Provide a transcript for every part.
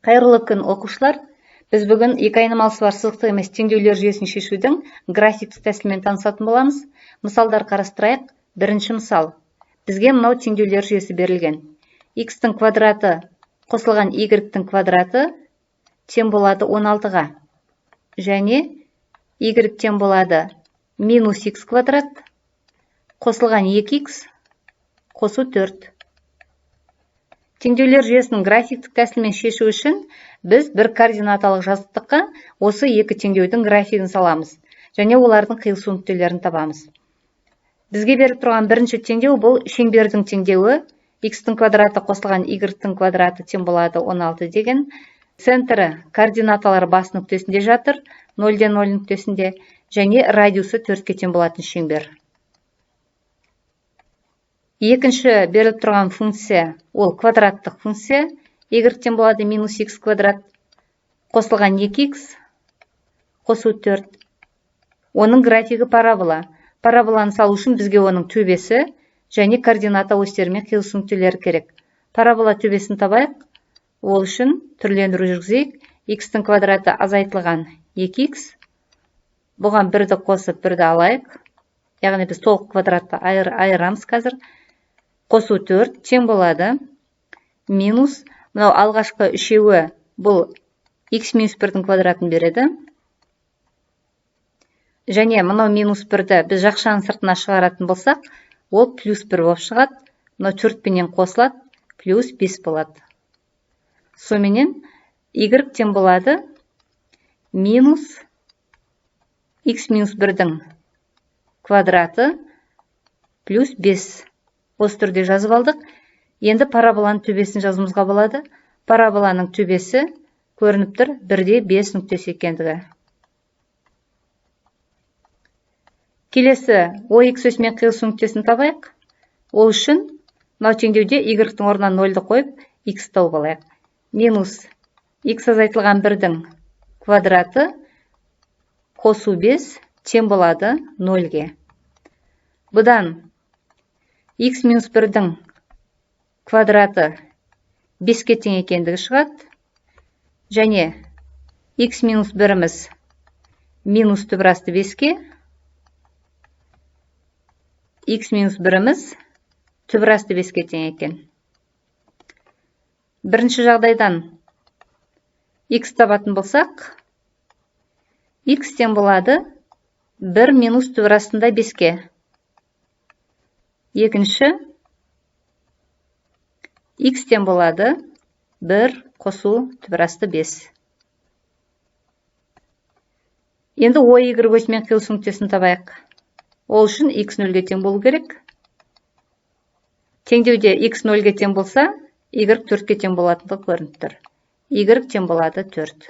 Қайырлы күн, оқушылар! Біз бүгін екі айнымалысы бар сызықтық емес теңдеулер жүйесін шешудің графиктік тәсілімен танысатын боламыз. Мысалдар қарастырайық. Бірінші мысал. Бізге мынау теңдеулер жүйесі берілген. X-тің квадраты қосылған y-тің квадраты тең болады 16-ға. Және y тең болады минус x квадрат қосылған 2x қосу 4. Теңдеулер жүйесінің графиктік тәсілімен шешу үшін біз бір координаталық жазықтыққа осы екі теңдеудің графигін саламыз және олардың қиылысу нүктелерін табамыз. Бізге беріп тұрған бірінші теңдеу бұл шеңбердің теңдеуі. X-тің квадраты қосылған y-тің квадраты тең болады 16 деген. Центрі координаталары бас нүктесінде жатыр, 0-ден 0 нүктесінде, және радиусы 4-ке тең болатын шеңбер. Екінші беріліп тұрған функция ол квадраттық функция. Y тең болады минус x квадрат қосылған 2x қосу 4. Оның графигі парабола. Параболаны салу үшін бізге оның төбесі және координата осьтерімен қиылысу нүктелері керек. Парабола төбесін табайық. Ол үшін түрлендіру жүргізейік. X-тің квадраты азайтылған 2x. Бұған бірді қосып бірді алайық. Яғни біз толық квадратты айырамыз қазір. Қосу 4 тең болады минус, мынау алғашқы үшеуі бұл x минус 1-дің квадратын береді. Және мынау минус 1-ді біз жақшаның сыртына шығаратын болсақ, ол плюс 1 болып шығады. Мынау 4-пенен қосылады, плюс 5 болады. Соменен y тең болады минус x минус 1-дің квадраты плюс 5. Осы түрде жазып алдық. Енді параболаның төбесін жазуымызға болады. Параболаның төбесі көрініп тұр, 1-де 5 нүктесі екендігі. Келесі OX осімен қиылысу нүктесін табайық. Ол үшін мынау теңдеуде y-тің орнына 0-ды қойып, x тауып алайық. Минус x азайтылған 1-дің квадраты қосу 5 тең болады 0-ге. Бұдан x минус 1-дің квадраты 5-ке тең екендігі шығады. Және x минус 1-іміз минус түбір асты 5-ке, x минус 1-іміз түбір асты 5-ке тең екен. Бірінші жағдайдан x табатын болсақ, x тең болады 1 минус түбір астында 5-ке. Екінші, x тең болады 1 қосу түбір асты 5. Енді OY осімен қиылысу нүктесін табайық. Ол үшін x 0-ге тең болу керек. Теңдеуде x 0-ге тең болса, y 4-ке тең болатындығы көрініп тұр. Y тең болады 4.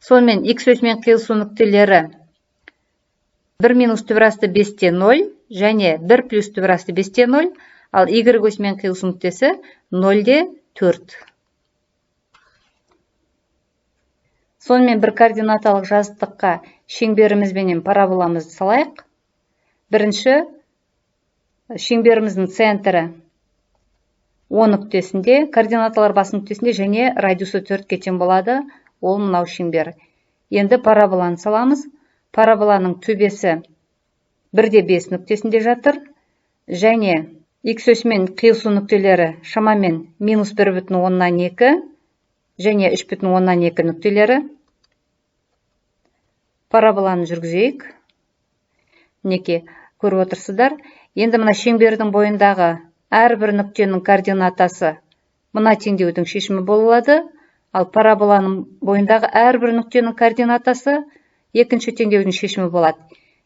Сонымен x осімен қиылысу нүктелері 1 минус түбір асты 5-те 0 және 1 плюс түбір асты 5-те 0, ал y осімен қиылысу нүктесі 0-де 4. Сонымен бір координаталық жазықтыққа шеңберімізбенен параболамызды салайық. Бірінші шеңберіміздің центрі О нүктесінде, координаталар бас нүктесінде және радиусы 4-ке тең болады, ол мынау шеңбер. Енді параболаны саламыз. Параболаның төбесі 1-де 5 нүктесінде жатыр және x осімен қиылысу нүктелері шамамен минус 1,2 және 3,2 нүктелері. Параболаны жүргізейік. Мінекей, көріп отырсыздар. Енді мына шеңбердің бойындағы әрбір нүктенің координатасы мына теңдеудің шешімі бола алады. Ал параболаның бойындағы әрбір нүктенің координатасы екінші теңдеудің шешімі болады.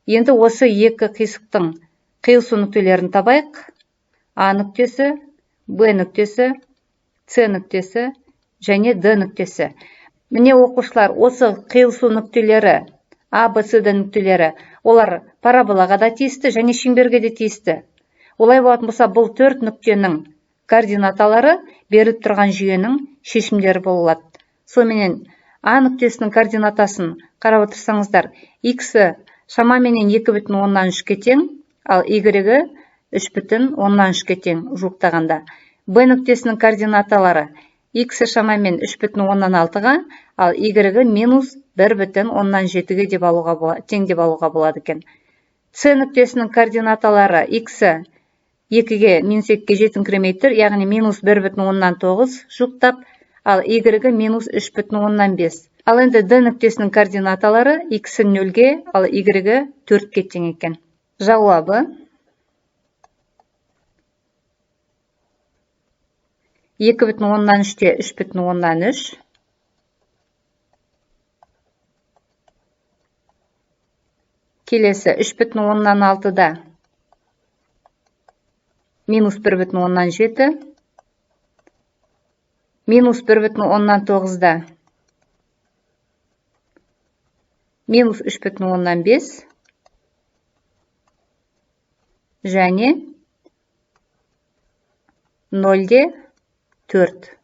Енді осы екі қисықтың қиылысу нүктелерін табайық. А нүктесі, Б нүктесі, С нүктесі және Д нүктесі. Міне оқушылар, осы қиылысу нүктелері А, Б, С, Д нүктелері, олар параболаға да тиісті және шеңберге де тиісті. Олай болатын болса, бұл 4 нүктенің координаталары беріліп тұрған жүйенің шешімдері бола алады. Соныменен А нүктесінің координатасын қарап отырсаңыздар, x-і шамаменен 2,3-ке тең, ал y-і 3,3-ке тең жуықтағанда. Б нүктесінің координаталары X-і шамамен 3,6-ға, ал Y-і минус 1,7-ге деп алуға тең деп алуға болады екен. С нүктесінің координаталары X-і 2-ге минус 2-ге жетіңкіремей тұр, яғни минус 1,9 жуықтап, ал Y-і минус 3,5. Ал енді D нүктесінің координаталары X-і 0-ге, ал Y-і 4-ке тең екен. Жауабы 2,3-те 3,3. Келесі 3,6-да минус 1,7, минус 1,9-да минус 3,5 және 0,4.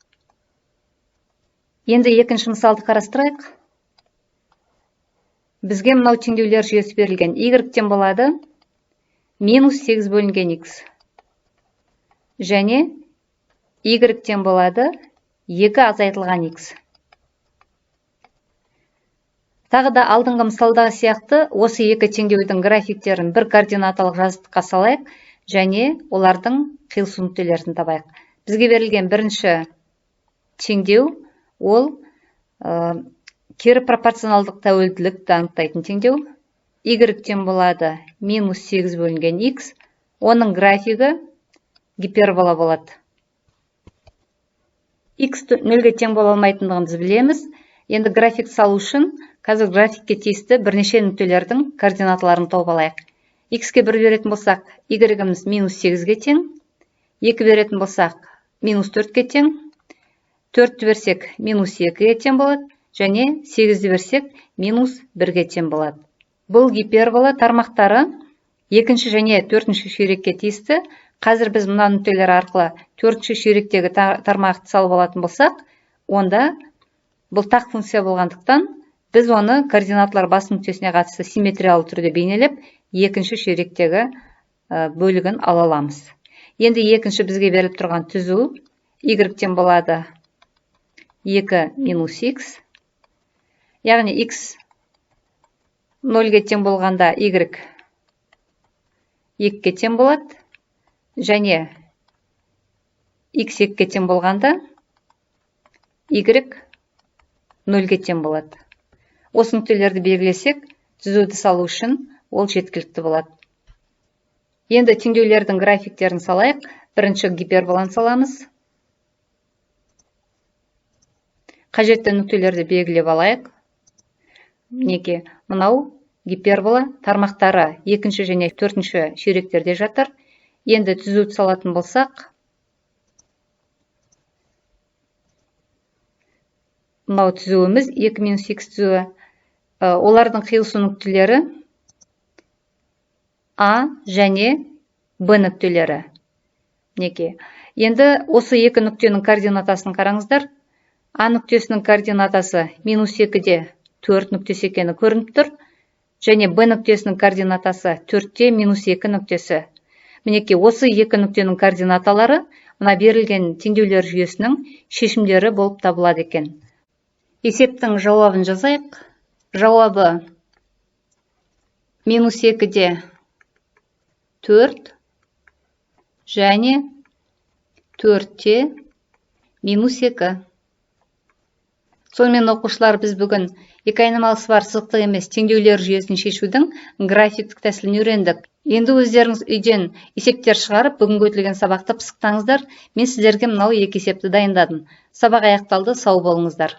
Енді екінші мысалды қарастырайық. Бізге мынау теңдеулер жүйесі берілген. Y-тен болады минус 8 бөлінген x. Және Y-тен болады 2 азайтылған x. Тағы да алдыңғы мысалдағы сияқты осы екі теңдеудің графиктерін бір координаталық жазықтыққа салайық және олардың қиылысу нүктелерін табайық. Бізге берілген бірінші теңдеу ол кері пропорционалдық тәуелділікті анықтайтын теңдеу. Y-тен болады минус 8 бөлінген x, оның графигі гипербола болады. X 0-ге тең бола алмайтындығын біз білеміз. Енді график салу үшін қазір графикке тиісті бірнеше нүктелердің координаталарын тауып алайық. X-ке 1 беретін болсақ, Y-іміз минус 8-ге тең, 2 беретін болсақ, минус 4-ке тең, 4-ті берсек, минус 2-ге тең болады, және 8-ді берсек, минус 1-ге тең болады. Бұл гипербола тармақтары екінші және төртінші ширекке тиісті. Қазір біз мына нүктелер арқылы төртінші ширектегі тармақты салып алатын болсақ, онда бұл тақ функция болғандықтан біз оны координаталар бас нүктесіне қатысты симметриялы түрде бейнелеп, екінші ширектегі бөлігін ала аламыз. Енді екінші бізге беріліп тұрған түзу Y-тен болады 2 минус x, яғни x 0-ге тең болғанда Y 2-ге тең болады, және x 2-ге тең болғанда Y 0-ге тең болады. Осы нүктелерді белгілесек, түзуді салу үшін ол жеткілікті болады. Енді теңдеулердің графиктерін салайық. Бірінші гиперболаны саламыз. Қажетті нүктелерді белгілеп алайық. Мінекей, мынау гипербола тармақтары екінші және төртінші ширектерде жатыр. Енді түзуді салатын болсақ, мынау түзуіміз 2 минус x түзуі. Олардың қиылысу нүктелері А және Б нүктелері. Мінекей. Енді осы екі нүктенің координатасын қараңыздар. А нүктесінің координатасы минус 2-де 4 нүктесі екені көрініп тұр. Және Б нүктесінің координатасы 4-те минус 2 нүктесі. Мінекей, осы екі нүктенің координаталары мына берілген теңдеулер жүйесінің шешімдері болып табылады екен. Есептің жауабын жазайық. Жауабы минус 2-де 4 және 4-те минус 2. Сонымен, оқушылар, біз бүгін екі айнымалысы бар сызықтық емес теңдеулер жүйесін шешудің графиктік тәсілін үйрендік. Енді өздеріңіз үйден есептер шығарып, бүгінгі өтілген сабақты пысықтаңыздар. Мен сіздерге мынау екі есепті дайындадым. Сабақ аяқталды, сау болыңыздар.